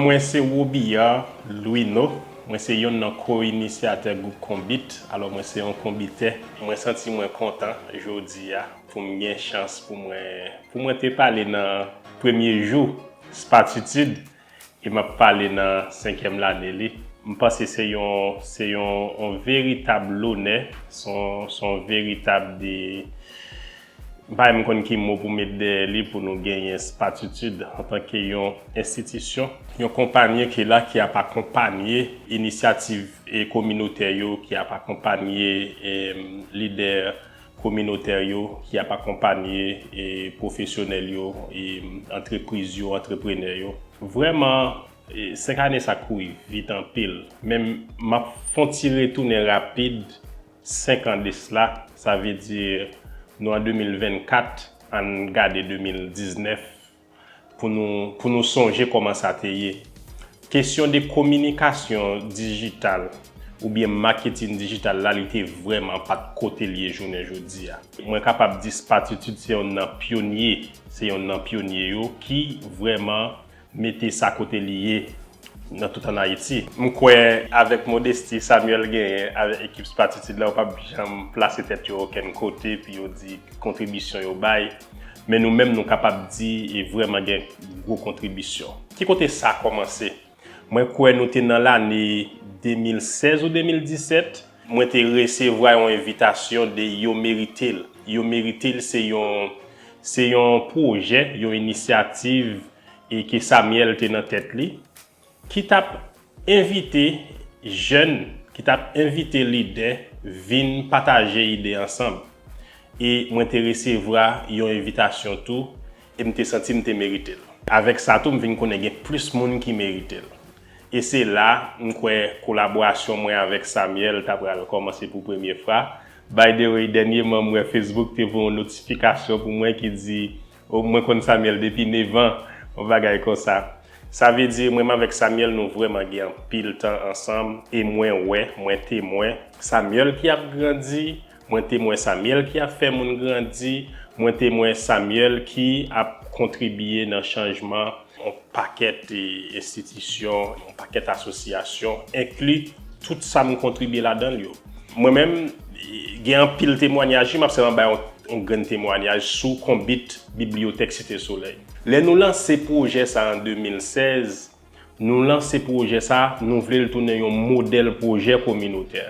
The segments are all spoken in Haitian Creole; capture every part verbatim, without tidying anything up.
Mwen se Robillard Louino. Mwen se yonn nan ko-inisyatè gwoup Konbit. Alò, mwen se yon konbitè. Mwen santi mwen kontan jodi a pou m gen chans pou mwen, pou mwen te pale nan premye jou Spatitid, e m ap pale nan senkyèm lane li. M panse se yon, se yon, yon veritab lonè, se yon, se yon veritab de, m pa menm konn ki mo pou met dèyè li pou nou genyen Spatitid antanke yon enstitisyon, yon konpayi ki la ki ap akonpanye inisyativ e kominotè yo, ki ap akonpanye e, lidè kominotè yo, ki ap akonpanye e pwofesyonèl yo, e antrepriz yo, antreprenè yo. Vrèman, e senk ane sa kouri vit anpil. Men m ap fè yon ti retounen rapid, senk an de sla, sa vle di nou an de mil vennkat, ann gade de mil diznèf pou nou, pou nou sonje kòman sa te ye. Kesyon de kominikasyon dijital oubyen maketin dijital la, li te vrèman pa t kote l ye jounen jodi a. Mwen kapab di Spatitid se yonn nan pyonye, se yonn nan pyonye yo ki vrèman mete sa kote li ye nan tout ann Ayiti. M kwè, avèk modesti Samuel genyen, avèk ekip Spatitid la, yo p ap janm plase tèt yo okenn kote pou yo di kontribisyon yo bay. Men nou menm, nou kapab di, e vrèman gen gwo kontribisyon. Ki kote sa kòmanse? Mwen kwè nou te nan lane de mil sèz ou de mil disèt. Mwen te resevwa yon envitasyon de Yo Merite l. Yo Merite l se yon, se yon pwojè, yon inisyativ e ke Samuel te nan tèt li, ki t ap envite jèn, ki t ap envite lidè vin pataje ide ansanm. E mwen te resevwa yon envitasyon tou, e m te santi m te merite l. Avèk sa tou, m vin konnen gen plis moun ki merite l. E se la, m kwè kolaborasyon mwen avèk Samuel ta pral kòmanse pou premye fwa. By the way, dènyèman, m wè Facebook te voye yon notifikasyon pou mwen ki di, "O, mwen konn Samuel depi nèf an," yon bagay konsa. Sa vle di, mwen menm avèk Samuel, nou vrèman gen anpil tan ansanm, e mwen wè, mwen temwen, Samuel ki ap grandi, mwen temwen Samuel ki ap fè moun grandi, mwen temwen Samuel ki ap kontribiye nan chanjman yon pakèt, e, enstitisyon, yon pakèt asosyasyon, enkli tout sa m kontribye ladan l yo. Mwen menm, e, gen anpil temwanyaj, wi, m ap sèlman bay yon, yon grenn temwanyaj sou Konbit Bibliyotèk Site Solèy. Lè nou lanse pwojè sa a an de mil sèz, nou lanse pwojè sa a, nou vle l tounen yon modèl pwojè kominotè.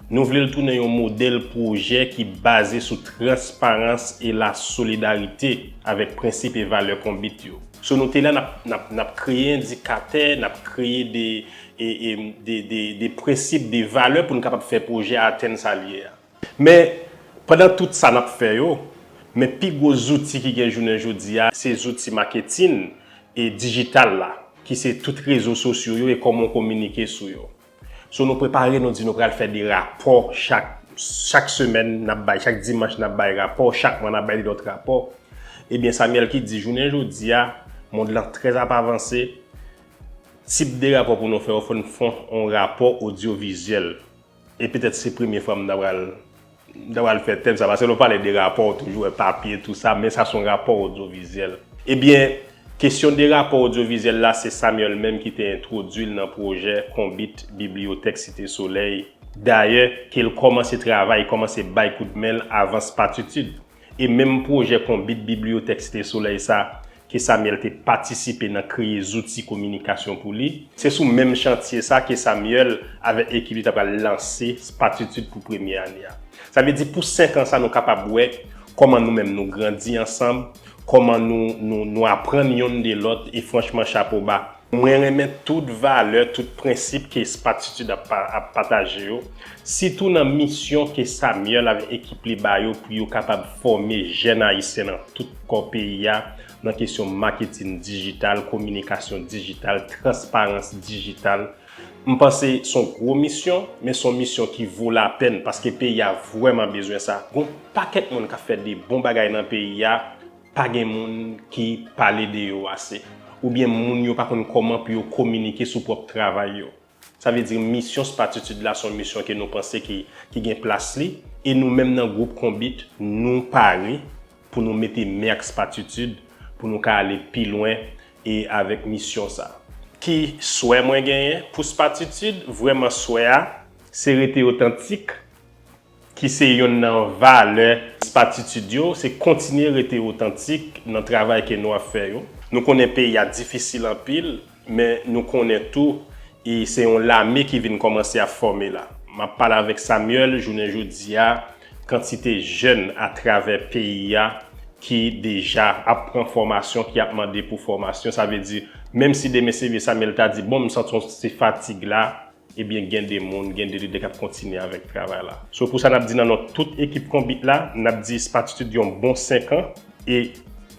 Nou vle l tounen yon modèl pwojè ki baze sou transparans e la solidarite avèk prensip e valè Konbit yo. So, nou te la, n ap, n ap, n ap kreye endikatè, n ap kreye de, e, e, de, de, de prensip, de valè pou n kapab fè pwojè a atenn sa l ye a. Men, pandan tout sa n ap fè yo, men pi gwo zouti ki gen jounen jodi a, se zouti maketin e dijital la, ki se tout rezo sosyo yo e kòman w kominike sou yo. So, nou prepare, nou di nou pral fè de rapò chak, chak semèn, n ap bay, chak dimanch, n ap bay rapò, chak mwa, n ap bay de lòt rapò. Ebyen, Samuel ki di, jounen jodi a, mond lan trè ap avanse, tip de rapò pou nou fè, fò n fè yon rapò odyovizyèl. E petèt se premye fwa m ta pral, m ta pral fè tèm sa, paske lè w pale de rapò, w toujou wè papye, tou sa, men sa se yon rapò odyovizyèl. Ebyen, kesyon de rapò odyovizyèl la, se Samuel menm ki te entwodui l nan pwojè Konbit Bibliyotèk Site Solèy. Dayè, ke l kòmanse travay, kòmanse bay koudmen l avan Spatitid. E menm pwojè Konbit Bibliyotèk Site Solèy sa, ke Samuel te patisipe nan kreye zouti kominikasyon pou li, se sou menm chantye sa ke Samuel avèk ekip li ta pral lanse Spatitid pou premye ane a. Sa vle di pou senk an sa, nou kapab wè kòman nou menm nou grandi ansanm, kòman nou, nou, nou aprann yonn de lòt, e franchman, chapo ba. Mwen renmen tout valè, tout prensip ke Spatitid ap pa-, ap pataje yo, sitou nan misyon ke Samuel avèk ekip li ba yo pou yo kapab fòme jèn ayisyen nan tout kò peyi a, nan kesyon maketin dijital, kominikasyon dijital, transparans dijital. M panse se yon gwo misyon, men se yon misyon ki vo lapèn, paske peyi a vrèman bezwen sa. Gon pakèt moun k ap fè de bon bagay nan peyi a, pa gen moun ki pale de yo ase, oubyen moun yo pa konn kòman pou yo kominike sou pwòp travay yo. Sa vle di misyon Spatitid la se yon misyon ke nou panse ki, ki gen plas li, e nou menm nan gwoup Konbit, nou pare pou nou mete men ak Spatitid, pou nou ka ale pi lwen e avèk misyon sa. Ki swè mwen genyen pou Spatitude? Vrèman, swè a, se rete otantik, ki se yonn nan valè Spatitude yo, se kontinye rete otantik nan travay ke nou ap fè yo. Nou konnen peyi a difisil anpil, men nou konnen tou, e se yon lame ki vin kòmanse ap fòme la. M ap pale avèk Samuel jounen jodi a, kantite jèn atravè peyi a ki deja ap pran fòmasyon, ki ap mande pou fòmasyon. Sa vle di, menm si demen se vye Samuel ta di, bon, m santi yon ti fatig la, ebyen, gen de moun, gen de lidè k ap kontinye avèk travay la. So, pou sa, n ap di nan non tout ekip Konbit la, n ap di Spatitude yon bon senk an, e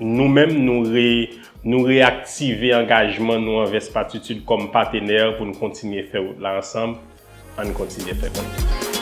nou menm, nou re, nou reyaktive angajman nou anvè Spatitude kòm patenè pou n kontinye fè wout la ansanm. Ann kontinye fè konbit.